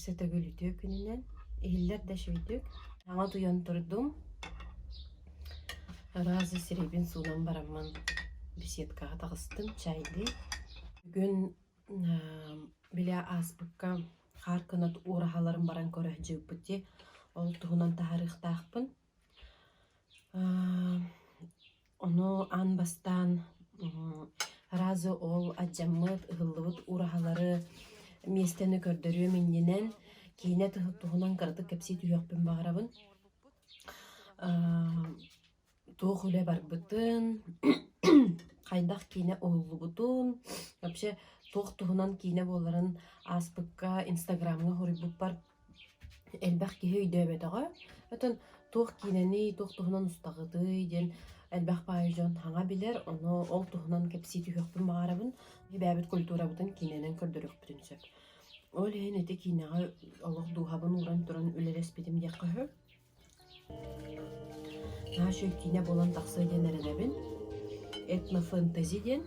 Өссө төгүл үтүө күнүнэн, иһиллэр да үчүгэйдик. Саҥа утуйан турдум. Араас сирэйбин суунан бараммын беседкаҕа таҕыстым, чайдыы. Бүгүн били ааспыкка хаар кынат ураһаларын баран көрө сылдьыбыппыт дии. Ол туһунан таһаарыахтаахпын. Ону аан бастаан сразу ол алдьаммыт, ыһыллыбыт ураһалары миэстэни көрдөрүөм иннинэн киинэ туһунан кыратык кэпсии түһүөхпүн баҕарабын. Туох үлэ барбытын, хайдах киинэ уһуллубутун, вообще туох туһунан киинэ буоларын ааспыкка Инстаграмҥа суруйбуппар Элбэх киһи өйдөөбөтөҕө, оттон туох киинэний, туох туһунан устаҕытый диэн элбэх баайы дьон саҥа билэр, ону ол туһунан кэпсии түһүөхпүн баҕарабын. Бэйэбит культурабытын киинэнэн көрдөрүөхпүтүн сөп. Ол иһин ити киинэҕэ олох дууһабын ууран туран үлэлэспитим диэххэ сөп. Наһаа үчүгэй киинэ буолан тахсыа диэн эрэнэбин. Этнофэнтези диэн.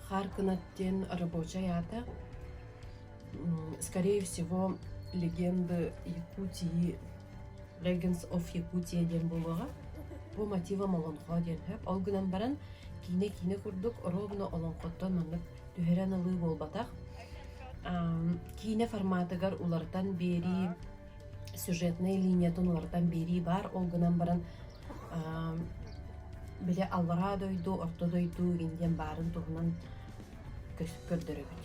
Хаар кынат диэн рабочай аата. Скорее всего, легенды Якутии, Legends of Yakutia диэн буолуоҕа. По мотивам олоҥхо диэн сөп. Ол гынан баран киинэ киинэ курдук ровно олоҥхоттон маннык түһэрэн ылыы буолбатах. Киинэ форматыгар уларытан биэрии сюжетнай линиятын уларытан биэрии баар, ол гынан баран били аллараа дойду, орто дойду диэн баарын туһунан көрдөрөбүт.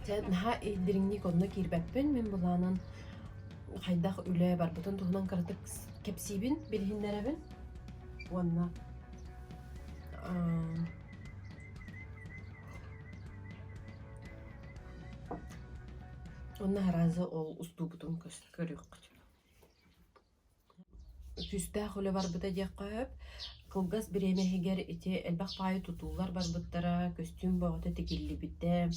Дьэ, наһаа дириҥник онно киирбэппин, мин былаанын хайдах үлэ барбытын туһунан кыратык кэпсиибин, билиһиннэрэбин уонна Уонна сразу ол устуубутун көрүөххүт. Күүстээх үлэ барбыта диэххэ сөп. Кылгас бириэмэ иһигэр ити элбэх баайы тутуулар барбыттара, көстүүм бөҕөтө тигиллибитэ.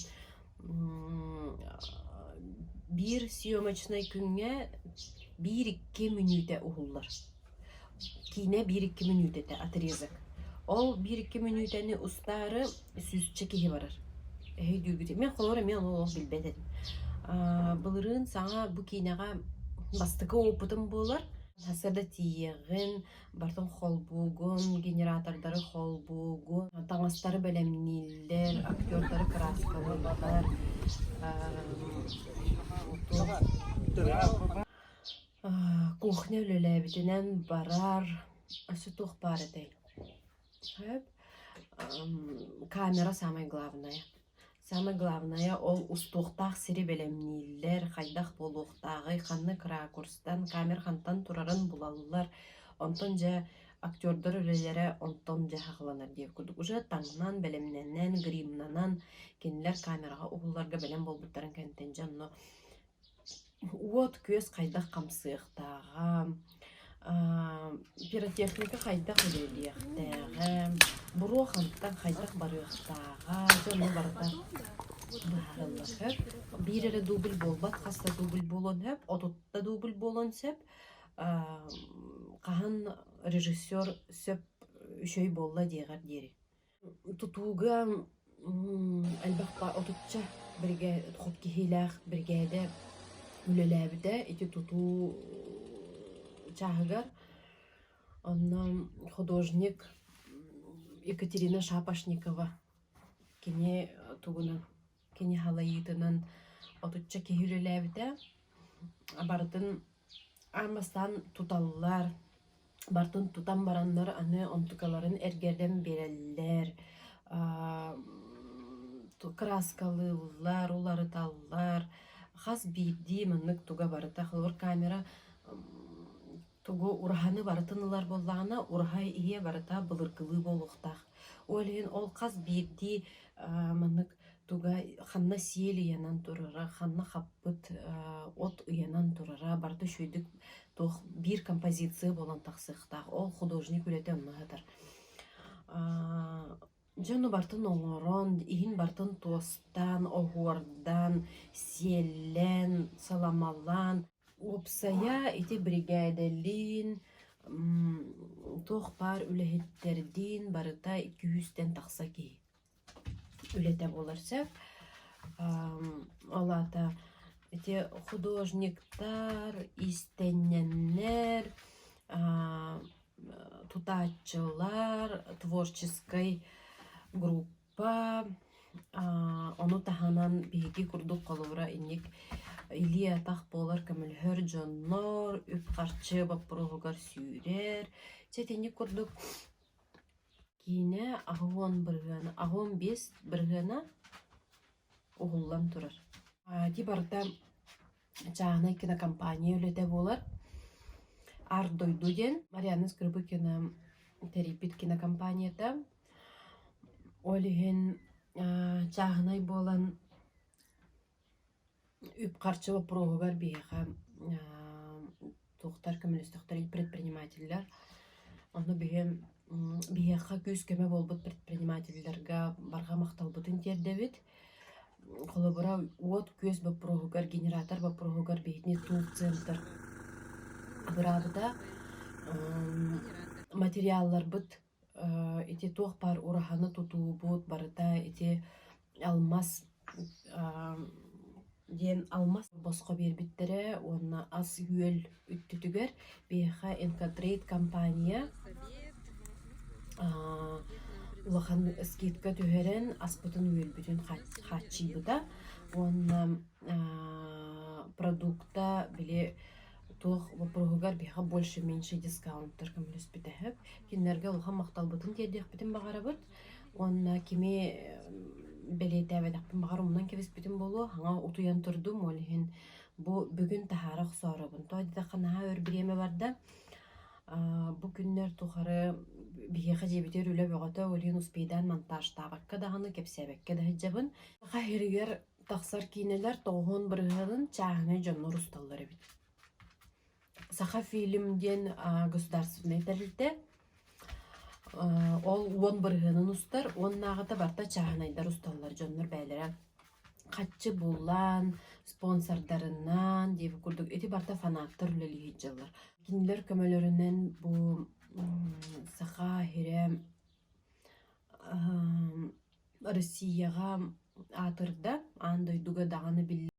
Биир съемочнай күҥҥэ биир-икки мүнүүтэ уһуллар. Киинэ биир-икки мүнүүтэтэ отрезок. Ол биир-икки мүнүүтэни устаары сүүсчэ киһи барар. Эһэй Мин холобур эмиэ ону олох билбэт этим. Былырыын саҥа бу киинэҕэ бастакы опытым буолар. Сарсыарда тиийэҕин, барытын холбуугун, генератордары холбуугун, таҥастары бэлэмнииллэр, актердары кырааскалыыллар. Кухня үлэлээбитинэн барар. Өссө туох баар этэй? Сөп. Камера самое главное. Самое главное ол устуохтаах сири бэлэмнииллэр, хайдах буолуохтааҕый, ханнык ракурстан, камера хантан турарын булаллар. Онтон дьэ актердар үлэлэрэ онтон дьэ саҕаланар диэбит курдук. Уже таҥнан, бэлэмнэнэн, гримнанан кинилэр камераҕа уһулларга бэлэм буолбуттарын кэнниттэн дьэ онно Уот-күөс хайдах хамсыахтааҕа, пиротехника хайдах үлэлиэхтээҕэ, буруо хантан хайдах барыахтааҕа, дьэ ону барыта быһаарыллар сөп. Биир эрэ дубль буолбат, хас да дубль буолуон сөп, 30 да дубль буолуон сөп. Хаһан режиссер сөп үчүгэй буолла диэҕэр диэри. Тутууга элбэх отучча хот киһилээх биригээдэ үлэлээбитэ. Ити тутуу чааһыгар онно художник Екатерина Шапошникова кини тугунан кини халайыытынан отучча киһи үлэлээбитэ. Барытын аан бастаан туталлар, барытын тутан бараннар аны онтукаларын эргэрэн биэрэллэр, кырааскалыыллар, уларыталлар. Хас биирдии маннык туга барыта холобур камера тугу ураһаны барытын ылар буоллаҕына, ураһа иһэ барыта былыргылыы буолуохтаах. Ол иһин ол хас биирдии маннык туга ханна сиэл ыйанан турара, ханна хаппыт от ыйанан турара барыта үчүгэйдик туох биир композиция буолан тахсыахтаах. Ол художник үлэтэ онно сытар. Дьону барытын оҥорон, иһин барытын туостаан, оһуордаан, сиэллээн, саламалаан Уопсайа ити биригээдэлиин, туох баар үлэһиттэрдиин барыта 200-тэн тахса киһи үлэтэ буолар сөп. Ол аата Ити художниктар, иистэнньэннэр, тутааччылар, творческай группа, ону таһынан биһиги курдук холобура инник илии-атах буолар көмөлөһөр дьоннор, үп-харчы боппуруоһугар сүүрэр. Чэ итинник курдук киинэ 80 бырыһыана, 85 бырыһыана уһуллан турар. Ити барыта чааһынай кинокомпания үлэтэ буолар. Арт дойду диэн Марианна Скрыбыкина тэрийбит кинокомпанията. Ол иһин чааһынай буолан үп-харчы боппуруоһугар биһиэхэ туохтар көмөлөстөхтөр предпринимателлэр. Ону биһи биһиэхэ күүс-көмө буолбут предпринимателлэргэ барҕа махталбытын тиэрдэбит. Холобура, уот-күөс боппуруоһугар, генератор боппуруоһугар биһигини тул-центр абыраабыта. Материалларбыт ити туох баар ураһаны тутуубут барыта ити алмаз диэн алмаз босхо биэрбиттэрэ уонна ас-үөл өттүтүгэр биһиэхэ Инкотрейд компания улахан скидка түһэрэн аспытын-үөлбүтүн хааччыйбыта уонна продукта били туох боппуруоһугар биһиэхэ больше-меньше дискаунтар көмөлөспүтэ сөп. Кинилэргэ улахан махталбытын тиэрдиэхпитин баҕарабыт уонна кими бэлиэтээбэтэхпин баҕар умнан кэбиспитим буолуо, хаҥа утуйан турдум, ол иһин бу бүгүн таһаара охсооробун. Тоҕо диэтэххэ наһаа өр бириэмэ барда. Бу күннэр тухары биһиэхэ дьиэбитигэр үлэ бөҕөтө, ол иһин успейдаан монтажтаабакка даҕаны, кэпсээбэккэ да сылдьабын. Саха сиригэр тахсар киинэлэр 90 бырыһыанын чааһынай дьоннор усталлар эбит. Сахафильм диэн государственнай тэрилтэ. Ол 10 бырыһыанын устар, уоннааҕыта барыта чааһынайдар усталлар, дьоннор бэйэлэрэ хаччы булан, спонсордарынан диэбит курдук ити барыта фанаттар үлэлии сылдьаллар. Кинилэр көмөлөрүнэн бу Саха сирэ Россияҕа аатырда, аан дойдуга даҕаны биллэр.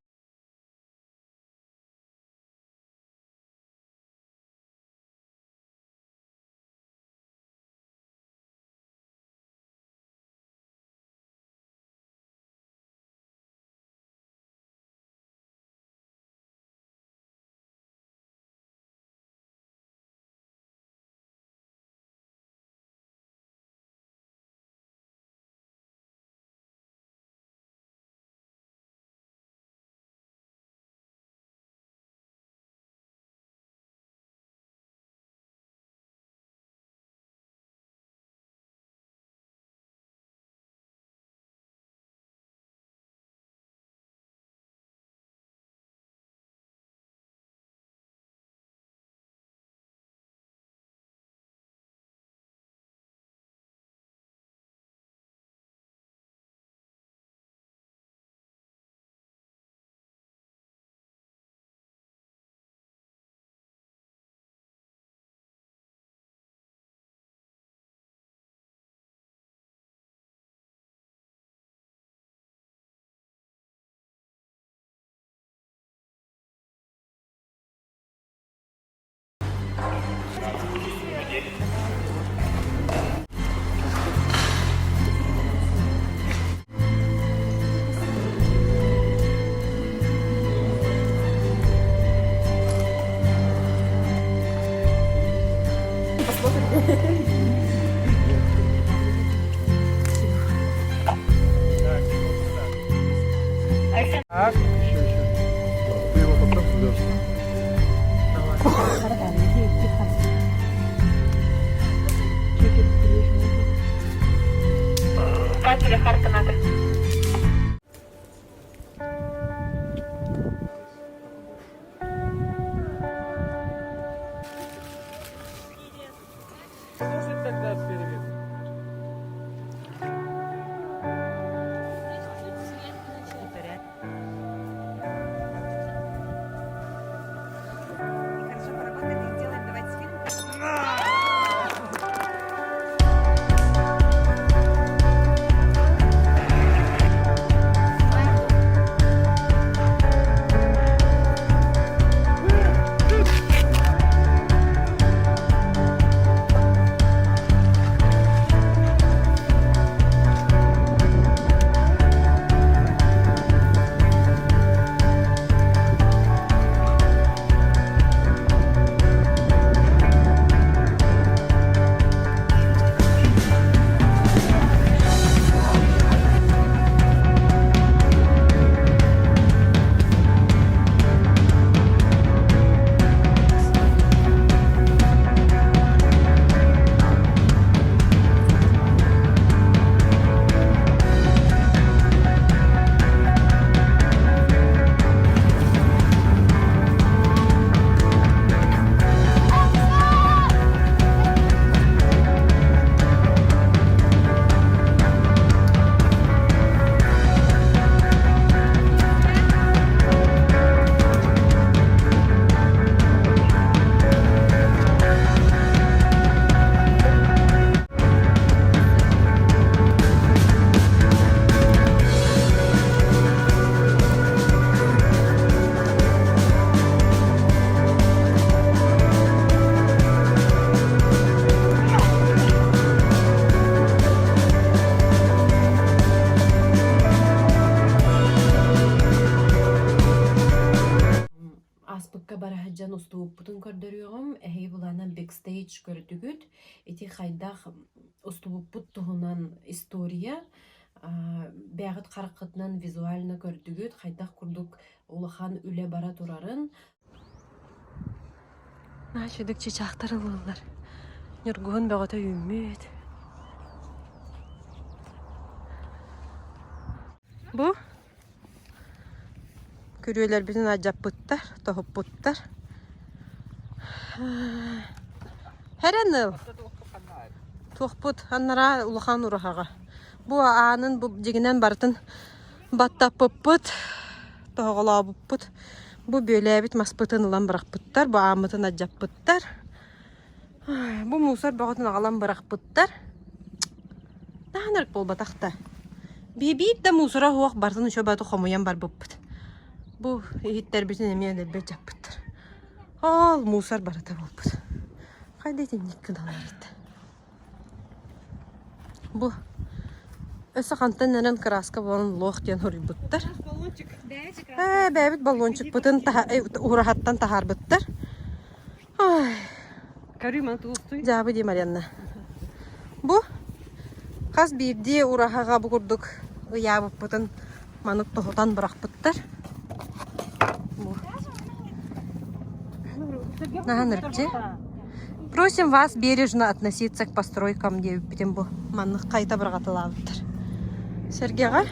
Так, еще, еще. Ты его потом ждешь. Слушай тогда переведу. сылдьан устубуппутун көрдөрүөҕүм. Эһиги былаанан бэкстейдж көрдүгүт. Ити хайдах устубуппут туһунан история. Бэйэҕит хараххытынан визуально көрдүгүт, хайдах курдук улахан үлэ бара турарын. Наачыдык чычаахтар ыллылар. Ньургуһун бөҕөтө үүммүт. Бу күрүөлэрбитин алдьаппыттар, тоһуппуттар. Хэрэн ыл. Туохпут аннараа улахан ураһаҕа. Бу аанын бу дьигинэн барытын баттаппыппыт, тоһоҕолообуппут. Бу бүөлээбит маспытын ылан бырахпыттар, бу ааммытын алдьаппыттар. Бу мусор бөҕөтүн аҕалан бырахпыттар. Наһаа буолбатах да. Биир да мусора суох барытын еще баты хомуйан барбыппыт. Бу иһиттэрбитин эмиэ дэлби дьаппыттар. Ол мусор барыта буолбут. Хайда итинник гыналлар этэ. Бу өссө хантан эрэн краска буолан лох диэн суруйбуттар. Ээ, бэйэбит баллончикпытын ураһаттан таһаарбыттар. Дьаабы дии Марианна. Бу хас биирдии ураһаҕа бу курдук ыйаабыппытын маннык тоһутан бырахпыттар. Бу. Наһаа нырчы. Просим вас бережно относиться к постройкам диэбиппитин бу маннык хайта быраҕаталаабыттар. Сэргэҕэ?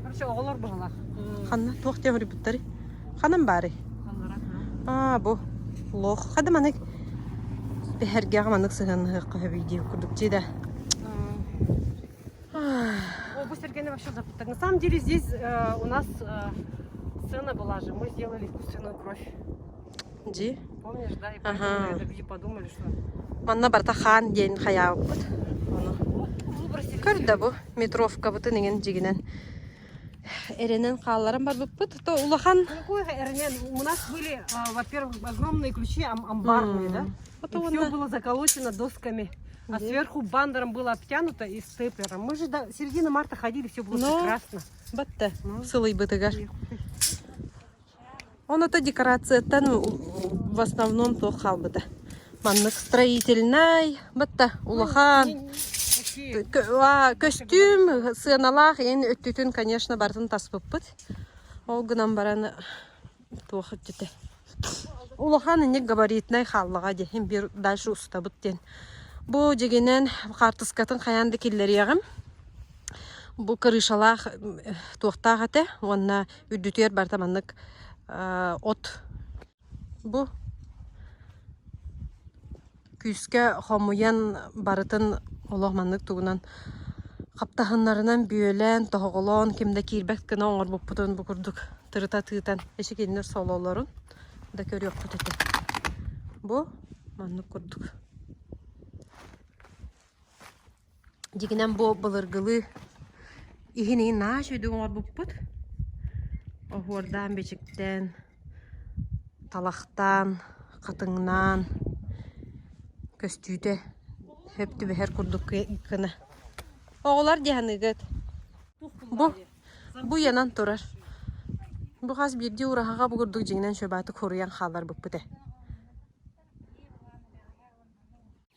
Короче, оҕолор быһалаах. Ханна туох диэн суруйбуттарый? Ханан баарый? Аа, бу лох. Хада маннык бэһэргэҕэ маннык сыһыаннаһыахха сөбүй диэх курдук дии да. О, бу сэргэни вообще запутать. На самом деле здесь у нас сцена была же, мы сделали искусственную кровь. Дии? Помнишь, да? И поэтому, Ага. наверное, люди подумали, что Манна барыта хаан диэн хайаабыппыт. Ону. выбросили Көр всё. да бу метровкабытын иҥин дьигинэн эрэнэн хаалларан барбыппыт. То улахан Какой эрэнэн? У нас были, во-первых, огромные ключи амбарные, да? Вот И все было заколочено досками. А сверху бандером было обтянуто и степлером. Мы же до середины марта ходили, все было Но... прекрасно. Батта, сылыйбытыгар. Он это декорацияттан в основном туох хаалбыта. Маннык строительнай, батта улахан көстүүм сыаналаах эн өттүтүн, конечно, барытын таспыппыт. Ол гынан баран туох өттүтэ. Улахан инник габаритнай хааллаҕа диэн бир дальше устабыт диэн. Бу дьигинэн хаартыскатын хайаан да киллэриэҕим. Бу крышалаах туохтаах этэ уонна үрдүтүгэр барыта маннык от бу күүскэ хомуйан барытын олох маннык тугунан хаптаһыннарынан бүөлээн тоһоҕолоон ким да киирбэт гына оҥорбуппутун бу курдук тырыта тыытан эчи кинилэр сололорун да көрүөхпүт этэ бу маннык курдук Дьигинэн бу былыргылыы иһин иһин наһаа үчүгэйдик оҥорбуппут. Оһуордаан, бичиктээн, талахтаан, хатыҥнаан көстүүтэ сөп түбэһэр курдук гына. Оҕолор дии саныыгыт? Бу бу ыйанан турар. Бу хас биирдии ураһаҕа бу курдук дьиҥинэн шөбаатык хоруйан хаалларбыппыт ээ.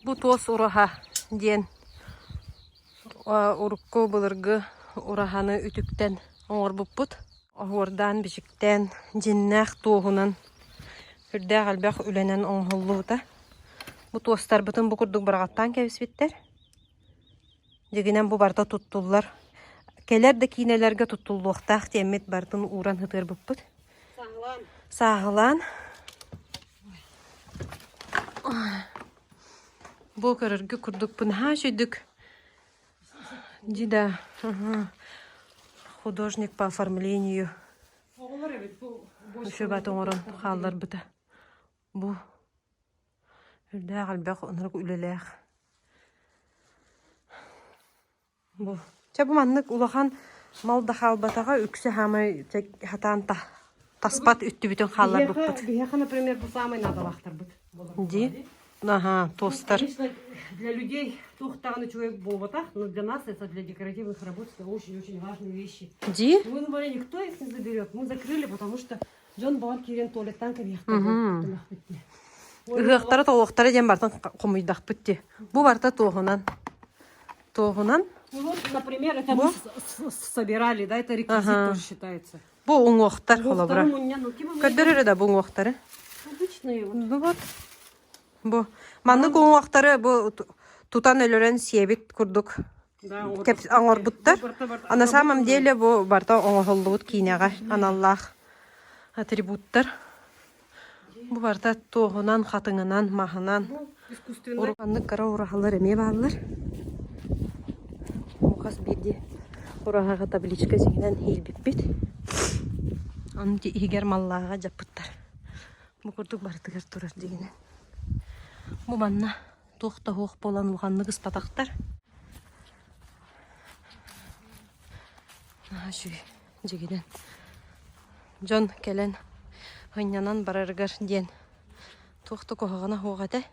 Бу туос ураһа диэн урукку былыргы ураһаны үтүктэн оҥорбуппут. Оһуордаан-бичиктээн, дьиннээх туоһунан сүрдээх элбэх үлэнэн оҥоһуллубута. Бу туостарбытын бу курдук быраҕаттаан кэбиспиттэр. Дьигинэн бу барыта туттуллар. Кэлэр да киинэлэргэ туттуллуохтаах диэммит барытын ууран сытыарбыппыт. Сааһылаан. Сааһылаан. Бу көрөргө курдукпун наһаа үчүгдүк Дида художник по оформлению үчүгэй оҥорон хаалларбыта. Бу үрдээх элбэх оннук үлэлээх. Бу чэ бу маннык улахан мал да хаалбатаҕа үксэ хаамай хатаан таспат үттүбүтүн хаалларбыппыт. Биһиэхэ, например, бу саамай наадалаахтарбыт. Дии? Аха, тостар. Конечно, для людей туох даҕаны үчүгэй буолбатах, но для нас это для декоративных работ это очень-очень важные вещи. Дии? Мы думали, никто их не заберет. Мы закрыли, потому что... Дьон баҕар киирэн туалеттаан кэбиһиэхтэрин дии. Ыһыахтара тоҕуохтара диэн бартан хомуйдахпыт дии. Бу барта туоһунан. Туоһунан. Ну вот, например, это мы собирали, да, это реквизит тоже считается. Бу уҥуохтар холобура. Көрдөрөр да бу уҥуохтары. Обычные вот. Ну вот. Бу маннык уҥуохтары бу тутан өлөрөн сиэбит курдук оҥорбуттар. А на самом деле бу барыта оҥоһуллубут киинэҕэ аналлаах атрибуттар. Бу барыта туоһунан, хатыҥынан, маһынан. Маннык кыра ураһалар эмиэ бааллар. Хас биирдии ураһаҕа табличка дьиҥинэн иилбиппит. Аны иһигэр маллааҕа дьаппыттар. Бу курдук барытыгар турар дьиҥинэн. Бу манна туох да суох буолан улаханнык ыспатахтар. Наһаа үчүгэй дьигинэн. Дьон кэлэн һынньанан барарыгар диэн туох да куһаҕана суох этэ.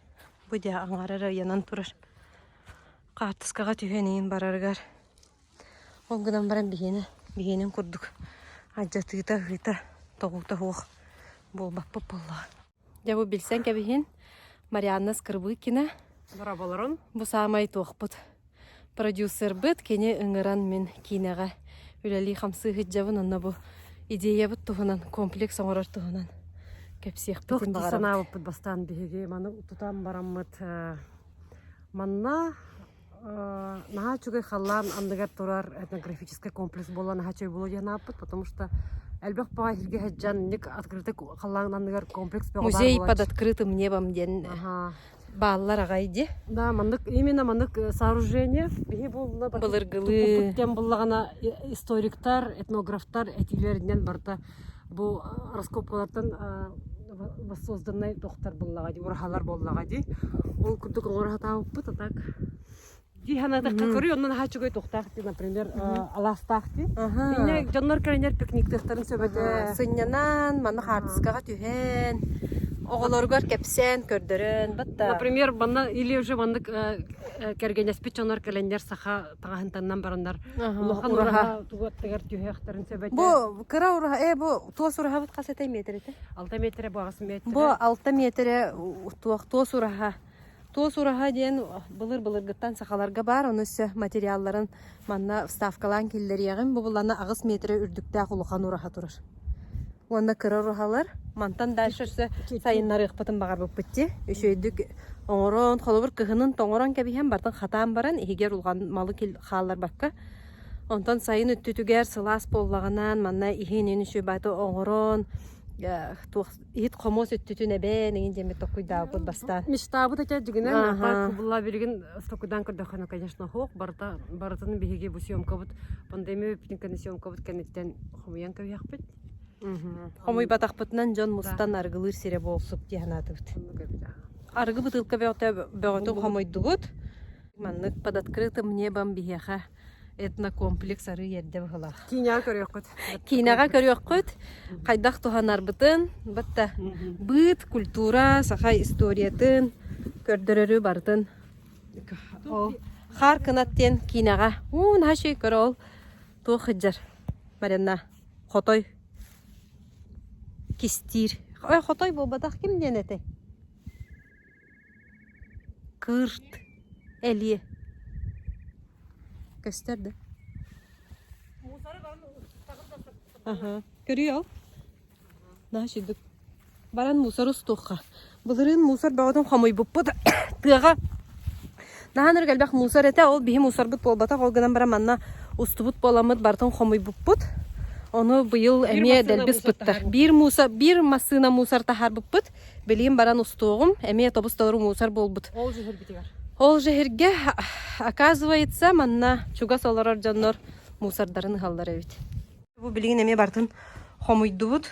Бу дьэ аҥаара эрэ ыйанан турар. Хаартыскаҕа түһэн иһин барарыгар. Ол гынан баран биһиэнэ биһиэнин курдук алдьатыыта, ыһыыта, тоҕуута суох буолбаппыт буоллаҕа. Дьэ бу билсэн кэбиһин Марианна Скрыбыкина Борооболорун. Бу саамай туохпут продюсербыт кини ыҥыран мин киинэҕэ үлэлии-хамсыы сылдьабын онно бу идеябыт туһунан комплекс оҥорор туһунан кэпсиэхпитин Туох дии баҕарабыт. санаабыппыт бастаан биһиги маны тутан бараммыт манна наһаа үчүгэй халлаан анныгар турар этнографическай комплекс буолла наһаа үчүгэй буолуо диэн ааппыт, потому что элбэх баҕа сиргэ сылдьан ник открытый халлаан анныгар комплекс бөҕө баар Музей под буолааччы. открытым небом диэн Аха. бааллар аҕай дии. Да, маннык именно маннык сооружение биһи буолла Былыргылыы. туппут буллаҕына историктар, этнографтар этиилэринэн барыта бу раскопкалартан воссозданный тохтар буллаҕа дии, ураһалар буоллаҕа дии. Ол курдук оҥоро сатаабыппыт, а так дии санаатахха көрүй, онно наһаа үчүгэй туохтаах дии, например, алаастаах дии. Инньэ дьоннор кэлэннэр пикниктыахтарын сөп этэ. Сынньанан, манна хаартыскаҕа түһэн, оҕолоругар кэпсээн, көрдөрөн, батта. Например, манна или уже маннык кэргэнэспит дьоннор кэлэннэр саха таҥаһын таннан бараннар улахан ураһа тугаттыгар түһүөхтэрин сөп этэ. Бу кыра ураһа, бу туос ураһабыт хас этэй метр этэ? 6 метрэ бу 8 метрэ. Бу 6 метрэ туох туос ураһа. Туос ураһа диэн былыр-былыргыттан сахаларга баар, ону өссө материалларын манна вставкалаан киллэриэҕим. Бу булана 8 метрэ үрдүктээх улахан ураһа турар. Уонна кыра ураһалар мантан дальше өссө сайыннарыахпытын баҕарбыппыт дии. Үчүгэйдик оҥорон, холобур кыһынын тоҥорон кэбиһэн, бартын хатаан баран, иһигэр улахан малы хаалларбакка Онтон сайын өттүтүгэр сылаас буоллаҕынан манна иһин үчүгэй баҕайы оҥорон туох иһит-хомуос өттүтүн эбэн эҥин диэммит толкуйдаабыппыт бастаан. Мечтаабыт этэ дьигинэн так була билигин стокудан көрдөххүнэ конечно хоох барыта барытын биһиги бу съемкабыт пандемия бүппүтүн кэннэ съемкабыт кэнниттэн хомуйан кэбиһиэхпит. Хомуйбатахпытынан дьон мустан арыгылыыр сирэ буолсук дии санаатыбыт. Арыгы бытыылка бөҕөтө бөҕөтүн хомуйдубут. Маннык под открытым небом биһиэхэ этнокомплекс арыы эрдэ быһылаах. Киинэҕэ көрүөххүт. Киинэҕэ көрүөххүт. Хайдах туһанарбытын, батта быт, культура, саха историятын көрдөрөрү барытын. Ол Хаар кынат диэн киинэҕэ уу наһаа үчүгэй көрө ол туох сылдьар Марина хотой кистиир. Ой хотой буолбатах ким диэн этэй? Кыырт, элиэ Көстөр да? Аха, көрүө ол. Наһаа үчүгдүк. Баран мусор устуохха. Былырыын мусор бөҕөтүн хомуйбуппут. Тыаҕа наһаа ынырык элбэх мусор этэ. Ол биһи мусорбут буолбатах. Ол гынан баран манна устубут буоламмыт барытын хомуйбуппут. Ону быйыл эмиэ дэлби ыспыттар. Биир мусор, биир массыына мусор таһаарбыппыт. Билигин баран устуоҕум, эмиэ тобус-толору мусор буолбут. Ол жэһирбитигэр. Ол жэһиргэ, оказывается, манна чугас олорор дьоннор мусордарын ыһаллар эбит. Бу билигин эмиэ барытын хомуйдубут.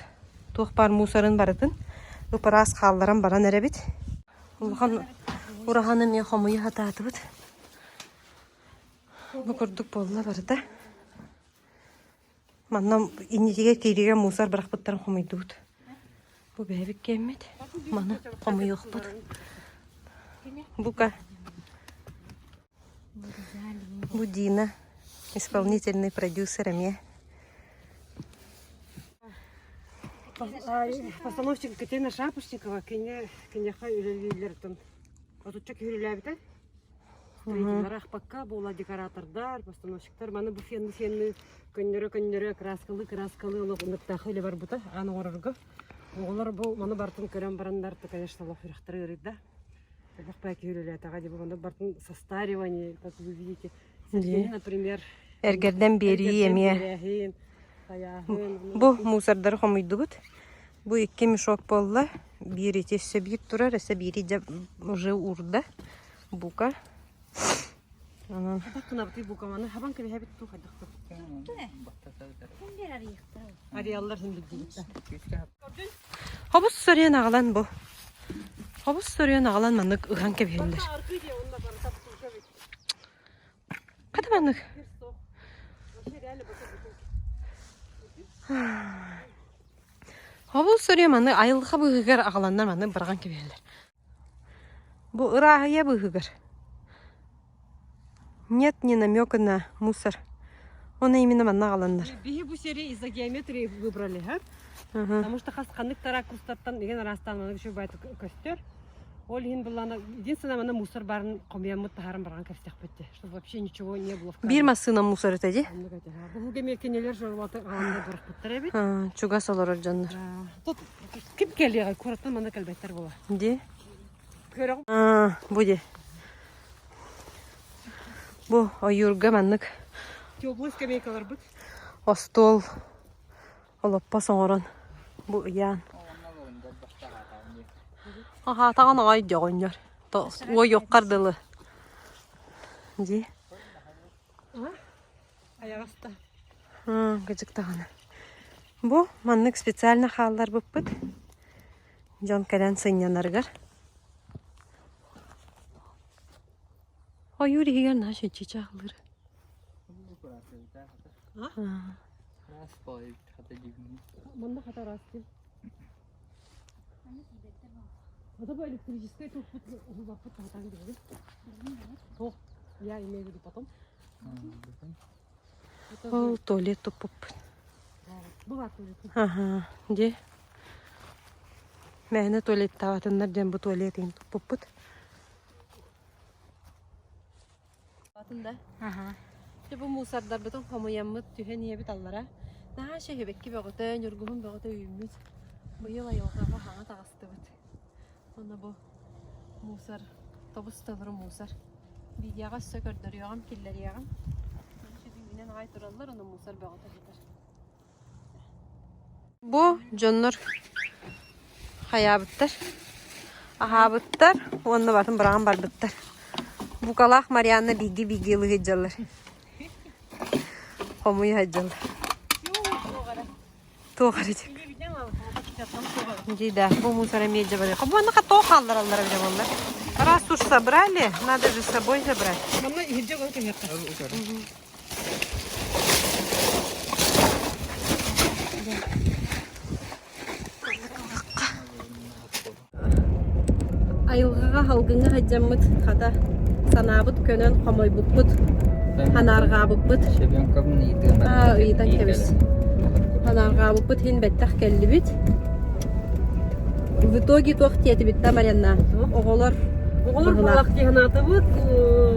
Туох баар мусорын барытын ыпыраас хаалларан баран эрэбит. Улахан ураһаны эмиэ хомуйа сатаатыбыт. Бу курдук буолла барыта. Манна иннитигэр кииригэ мусор бырахпыттарын хомуйдубут. Бу бэйэбит киэммит. Маны хомуйуохпут. Бука. Бу Дина, исполнительный продюсер эмиэ. Постановщик Екатерина Шапошникова кини киниэхэ үлэлииллэртэн отучча киһи үлэлээбитэ. Строителлар ахпакка буола декоратордар, постановщиктар маны бу фенны фенны көннөрө-көннөрө краскалы-краскалы олох ыныктаах үлэ барбыта аан оҥорорго. Оҕолор бу маны барытын көрөн бараннар, то, конечно, олох үрэхтэрэ ыарыйда. Элбэх баа киһи үлэлээтэҕэ дии, бу маны барытын состаривание, как вы видите. Сергей, например, Эргэрдэн биэрии эргэрдэн эмиэ. биэрээһин, хайааһын, Бу мусордары хомуйдубут. Бу икки мешок буолла. Биир ити өссө биир турар, өссө биири дьэ уже уурда. Бука. Онон Хатаккынабытый букаманы хабан кэбиһэбит туу хайдахтар. Ариаллар син билдибиттэр. Хобус сөрүөн аҕалан бу. Хобус сөрүөн аҕалан маннык ыһан кэбиһэллэр. Хата маннык. Хобус сөрүөн маннык айылҕа быыһыгар аҕаланнар маннык быраҕан кэбиһэллэр. Бу ырааһыйа быыһыгар. Нет ни намека на мусор. Он именно манна аҕаланнар. Биһи бу серии из-за геометрии выбрали, ха? Ага. Потому что хас ханнык ракурстартан деген араастаан маннык үчүгэй баайты көстөр. Ол иһин былаана единственное манна мусор баарын хомуйаммыт таһааран баран кэпсэхпит чтобы вообще ничего не было в Биир массыына мусор этэ дии. Оннук этэ. Бу эмиэ кинилэр жорваты аҕаланнар бырахпыттар эбит. Чугас олорор дьоннор. Тут ким кэлиэҕэй куораттан манна кэлбэттэр буола. Дии. Көрөҕүм. Бу дии. Бу ойуурга маннык Теплый скамейкаларбыт. Остуол олоппос оҥорон бу ыйаан. Аһаатаҕын аҕай дьоҕонньор. Уойуоххар дылы. Дии. Айаҕаста. Кыдьык даҕаны. Бу маннык специально хаалларбыппыт. Дьон кэлэн сынньанарыгар. Ойуур иһигэр наһаа чыычаахлыыр. Манна хата араас Это бы электрический туппут уһуллаппыт таһатан билэбин. Суох, я имею в виду потом. Ол туалет туппуппут. Была туалет. Аха, дьэ. Мээнэ туалеттаабатыннар диэн бу туалет иһин туппуппут. Атын да. Дьэ бу мусордарбытын хомуйаммыт түһэн ийэбит аллара. Наһаа шэһибэкки бөҕөтө, ньургуһун бөҕөтө үүммүт. Быйыл айылҕаҕа хаҥа таҕыстыбыт. Уонна бу мусор, тобус толору мусор. Видеоҕа өссө көрдөрүөҕүм, киллэриэҕим. Үүнэн аҕай тураллар, ону мусор бөҕөтө сытар. Бу дьоннор хайаабыттар, аһаабыттар уонна батын быраҕан барбыттар. Букалаах Марианна биирдии-биирдии ылыы сылдьаллар. Хомуйа сылдьаллар. Туох эрэ диэн. Дии да, бу мусор эмиэ дьэ барыахха. Бу онно тоох хааллараллара эбитэ буолла. Раз уж собрали, надо же с собой забрать. Манна иһирдьэ олорон кэһиэххэ. Айылҕаҕа салгыҥҥа сылдьаммыт хата санаабыт көнөн хомойбуппут, ханаарҕаабыппыт. Аа, ыйытан кэбис. Ханаарҕаабыппыт иһин бэттэх кэллибит. В итоге туох диэтибит да Марьянна? Оҕолор Оҕолор буоллах дии санаатыбыт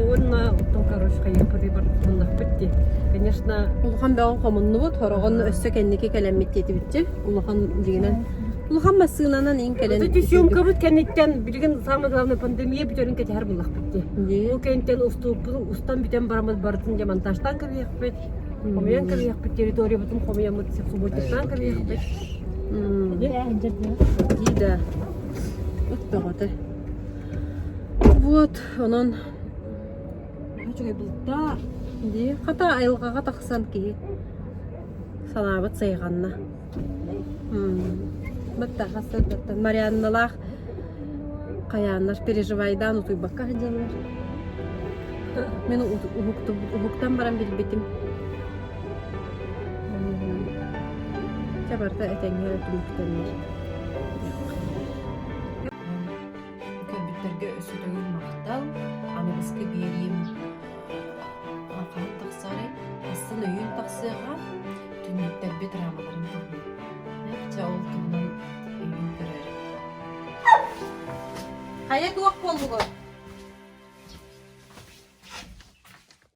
уонна оттон короче хайыахпытый барбыт дии. Конечно, Улахан бөҕөн хомуннубут, хороҕон өссө кэнники кэлэммит диэтибитчи. Улахан дьиҥинэн улахан массыынанан иин кэлэн Ити съемкабыт кэнниттэн билигин самое главное пандемия бүтэрин кэтэһэр буллахпыт дии. Ол кэнниттэн устууппун устан бүтэн бараммыт барытын демонтажтаан кэбиһиэхпит, хомуйан кэбиһиэхпит, территориябытын хомуйаммыт субботниктаан кэбиһиэхпит. Дии да. Ыт бөҕөтө. Вот, онон Үчүгэй бултаар. Дии, хата айылҕаҕа тахсан киһи санаабыт сайҕанна. Батта хасырдаттан Марианналаах хайааннар переживайдаан утуйбакка сылдьаллар. Мин уһуктан баран билбитим. Чэ барыта этэҥҥэ эрэ түмүктэннэр. Көрбүттэргэ өссө төгүл махтал. Аныгыскы биэриим хаһан тахсарый? Ахсын өйүүн тахсыаҕа. Түннүктэрбит рамаларын туһунан. Чэ ол туһунан. Хайа туох буоллугут?